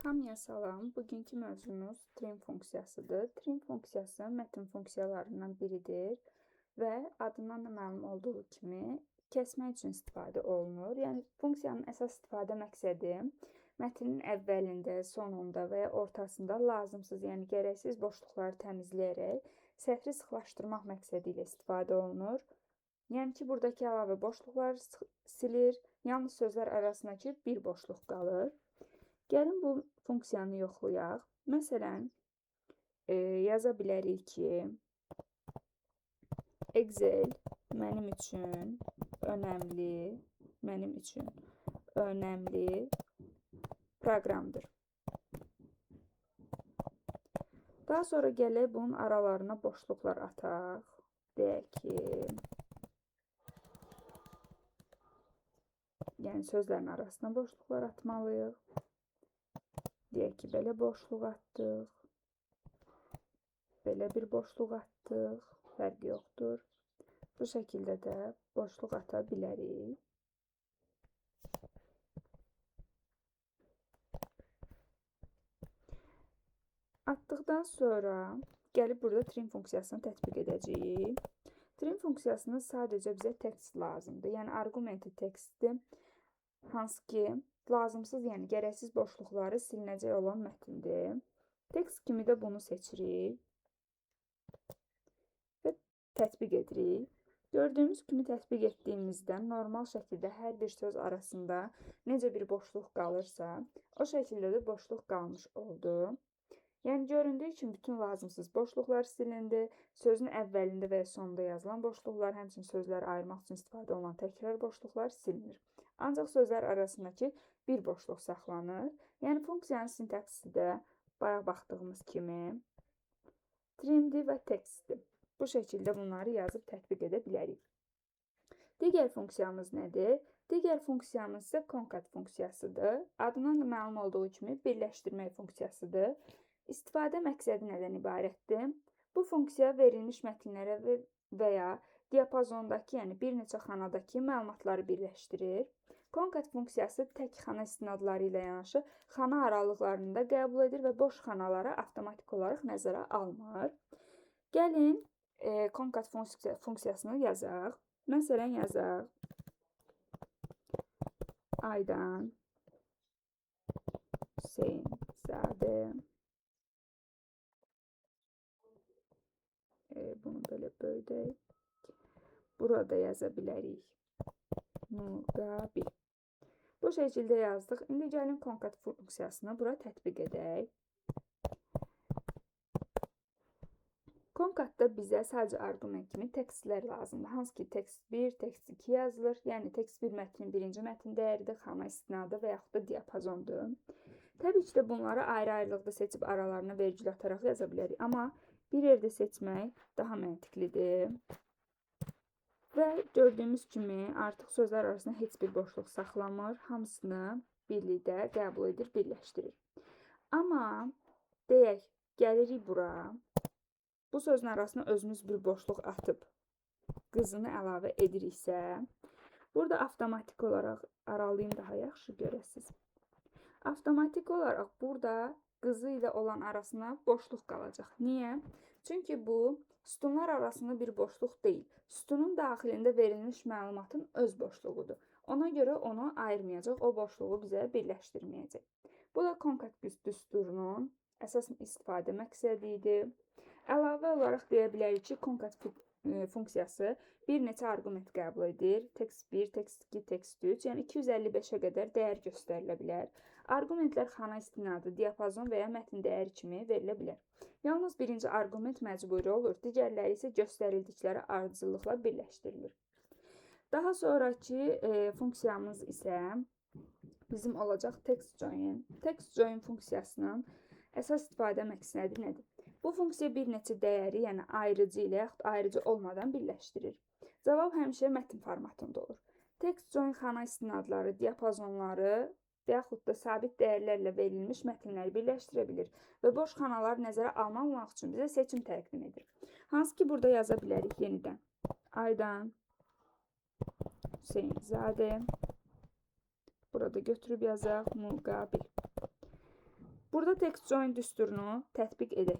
Hamıya salam. Bugünkü mövzumuz trim funksiyasıdır. Trim funksiyası mətn funksiyalarından biridir və adından da məlum olduğu kimi kəsmək üçün istifadə olunur. Yəni funksiyanın əsas istifadə məqsədi mətnin əvvəlində, sonunda və ya ortasında lazımsız, yəni gərəksiz boşluqları təmizləyərək sətri sıxlaşdırmaq məqsədi ilə istifadə olunur. Yəni ki, buradakı əlavə boşluqları silir, yalnız sözlər arasındakı bir boşluq qalır. Gəlin bu funksiyanı yoxlayaq. Məsələn, yaza bilərik ki, Excel mənim üçün önəmli proqramdır. Daha sonra gələk bunun aralarına boşluqlar ataq. Deyək ki, yəni sözlərin arasına boşluqlar atmalıyıq. Deyək ki, belə boşluq atdıq, belə bir boşluq atdıq, fərqi yoxdur. Bu şəkildə də boşluq ata bilərik. Atdıqdan sonra gəlib burada trim funksiyasını tətbiq edəcəyik. Trim funksiyasının sadəcə bizə tekst lazımdır. Yəni arqumenti tekstdir, hansı ki, lazımsız, yəni gərəksiz boşluqları silinəcək olan mətindir. Tekst kimi də bunu seçirik və tətbiq edirik. Gördüyümüz kimi tətbiq etdiyimizdə normal şəkildə hər bir söz arasında necə bir boşluq qalırsa, o şəkildə də boşluq qalmış oldu. Yəni göründüyü kimi bütün lazımsız boşluqlar silindi. Sözün əvvəlində və ya sonunda yazılan boşluqlar, həmçinin sözləri ayırmaq üçün istifadə olunan təkrar boşluqlar silinir. Ancaq sözlər arasındakı bir boşluq saxlanır. Yəni funksiyanın sintaksisi də bayaq baxdığımız kimi trimdir və tekstdir. Bu şəkildə bunları yazıb tətbiq edə bilərik. Digər funksiyamız nədir? Digər funksiyamız isə concat funksiyasıdır. Adından da məlum olduğu kimi birləşdirmək funksiyasıdır. İstifadə məqsədi nədən ibarətdir? Bu funksiya verilmiş mətnlərə və ya diapazondakı, yəni bir neçə xanadakı məlumatları birləşdirir. Concat funksiyası tək xana istinadları ilə yanaşı xana aralıqlarını da qəbul edir və boş xanaları avtomatik olaraq nəzərə almır. Gəlin concat funksiyasını yazaq. Məsələn, yazaq Aydan Hüseynzadə. Bunu belə böyüdək. Burada yaza bilərik. Müqabil. Bu şəkildə yazdıq. İndi gəlin concat funksiyasını bura tətbiq edək. Concatda bizə sadəcə arqument kimi tekstlər lazımdır. Hansı ki, tekst 1, tekst 2 yazılır. Yəni, tekst 1 mətnin birinci mətn dəyəridir, xana istinadı və yaxud da diapazondur. Təbii ki də bunları ayrı-ayrılıqda seçib aralarına vergül ataraq yaza bilərik. Amma bir yerdə seçmək daha məntiqlidir. Və gördüyümüz kimi artıq sözlər arasında heç bir boşluq saxlamır. Hamısını birlikdə qəbul edir, birləşdirir. Amma deyək, gəlirik bura. Bu sözün arasına özümüz bir boşluq atıb qızını əlavə ediriksə, burada avtomatik olaraq aralayım daha yaxşı görəsiniz. Avtomatik olaraq burada qızı ilə olan arasına boşluq qalacaq. Niyə? Çünki bu sütunlar arasında bir boşluq deyil. Sütunun daxilində verilmiş məlumatın öz boşluğudur. Ona görə onu ayırmayacaq, o boşluğu bizə birləşdirməyəcək. Bu da concat düsturunun əsas istifadə məqsədi idi. Əlavə olaraq deyə bilərik ki, concat funksiyası bir neçə arqument qəbul edir. Tekst 1, tekst 2, tekst 3, yəni 255-ə qədər dəyər göstərilə bilər. Arqumentlər xana istinadı, diapazon və ya mətn dəyəri kimi verilə bilər. Yalnız birinci arqument məcburi olur, digərləri isə göstərildikləri ardıcıllıqla birləşdirilir. Daha sonraki funksiyamız isə bizim olacaq text join. Text join funksiyasının əsas istifadə məqsədi nədir? Bu funksiya bir neçə dəyəri, yəni ayırıcı ilə yaxud ayırıcı olmadan birləşdirir. Cavab həmişə mətn formatında olur. Text join xana istinadları, diapazonları və yaxud da sabit dəyərlərlə verilmiş mətnləri birləşdirə bilir və boş xanaları nəzərə almamaq üçün bizə seçim təqdim edir. Hansı ki, burada yaza bilərik yenidən. Aydan Hüseynzadə. Burada götürüb yazaq. Müqabil. Burada text join düsturunu tətbiq edək.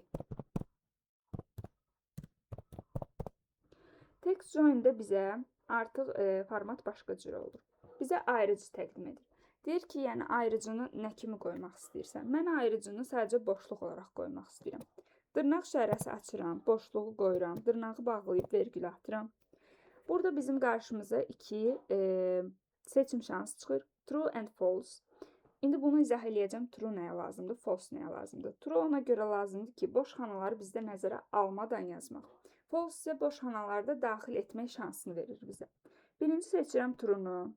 Text join-də bizə artıq format başqa cür olur. Bizə ayırıcı təqdim edir. Deyir ki, yəni ayırıcını nə kimi qoymaq istəyirsən? Mən ayırıcını sadəcə boşluq olaraq qoymaq istəyirəm. Dırnaq işarəsi açıram, boşluğu qoyuram, dırnağı bağlayıb vergül atıram. Burada bizim qarşımıza iki seçim şansı çıxır. True and false. İndi bunu izah eləyəcəm. True nəyə lazımdır, false nəyə lazımdır? True ona görə lazımdır ki, boş xanaları bizdə nəzərə almadan yazmaq. False isə boş xanalarda daxil etmək şansını verir bizə. Birinci seçirəm true-nu.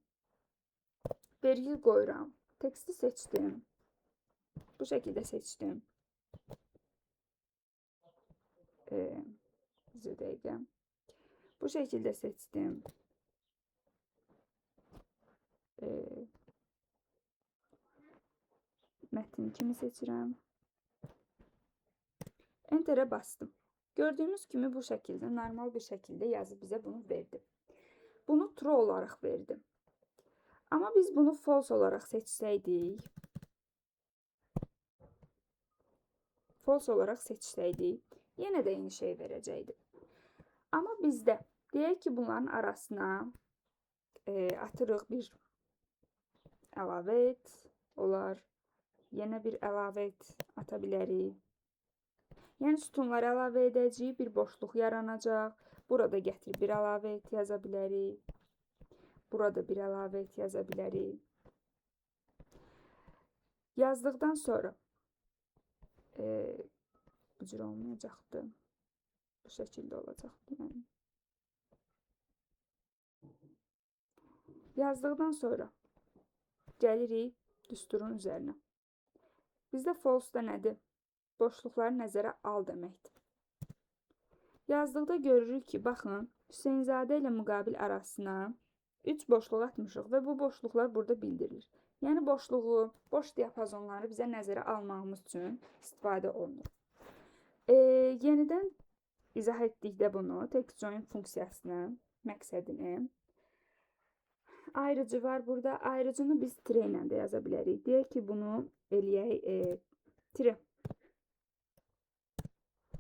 Vergül qoyuram. Teksti seçdim. Bu şəkildə seçdim. Bir dəqiqə. Bu şəkildə seçdim. Mətn kimi seçirəm. Enter'e bastım. Gördüyümüz kimi bu şəkildə, normal bir şəkildə yazıb bizə bunu verdi. Bunu true olaraq verdi. Amma biz bunu false olaraq seçsəydik, yenə də eyni şey verəcəkdi. Amma bizdə, deyək ki, bunların arasına atırıq bir əlavə et, olar. Yenə bir əlavə et ata bilərik. Yəni, sütunları əlavə edəcəyik, bir boşluq yaranacaq. Burada gətirib bir əlavə et yaza bilərik. Burada bir əlavə et yaza bilərik. Yazdıqdan sonra bu cür olmayacaqdı. Bu şəkildə olacaqdı. Yəni. Yazdıqdan sonra gəlirik düsturun üzərinə. Bizdə false da nədir? Boşluqları nəzərə al deməkdir. Yazdıqda görürük ki, baxın, Hüseynzadə ilə müqabil arasına 3 boşluq atmışıq və bu boşluqlar burada bildirilir. Yəni, boşluğu, boş diapazonları bizə nəzərə almağımız üçün istifadə olunur. Yenidən izah etdikdə bunu, text join funksiyasını, məqsədini. Ayırıcı var burada. Ayırıcını biz tire ilə də yaza bilərik. Deyək ki, bunu eləyək tire.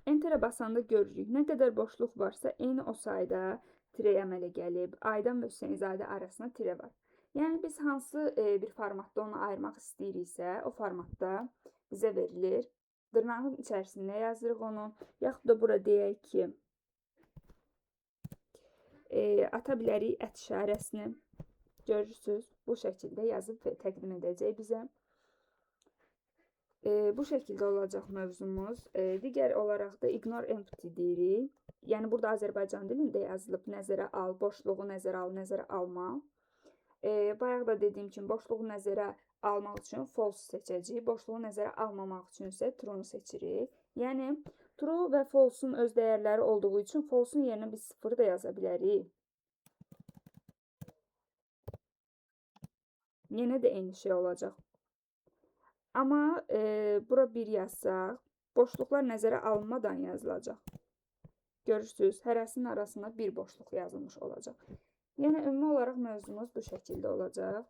Enter'e basanda görürük. Nə qədər boşluq varsa, eyni o sayda tire əmələ gəlib. Aydan və Hüseynzadə arasında tire var. Yəni, biz hansı bir formatda onu ayırmaq istəyiriksə, o formatda bizə verilir. Dırnağın içərisində yazırıq onu. Yaxud da bura deyək ki, ata bilərik ət işarəsini. Görürsünüz, bu şəkildə yazıb və təqdim edəcək bizə. Bu şəkildə olacaq mövzumuz. Digər olaraq da ignore empty deyirik. Yəni, burada Azərbaycan dilində yazılıb nəzərə al, boşluğu nəzərə al, nəzərə alma. Bayaq da dediyim kimi, boşluğu nəzərə almaq üçün false seçəcəyik. Boşluğu nəzərə almamaq üçün isə true-nu seçirik. Yəni, true və false-un öz dəyərləri olduğu üçün false-un yerinə biz 0 da yaza bilərik. Yenə də eyni şey olacaq. Amma bura 1 yazsaq, boşluqlar nəzərə alınmadan yazılacaq. Görürsünüz, hərəsinin arasında bir boşluq yazılmış olacaq. Yəni, ümumi olaraq mövzumuz bu şəkildə olacaq.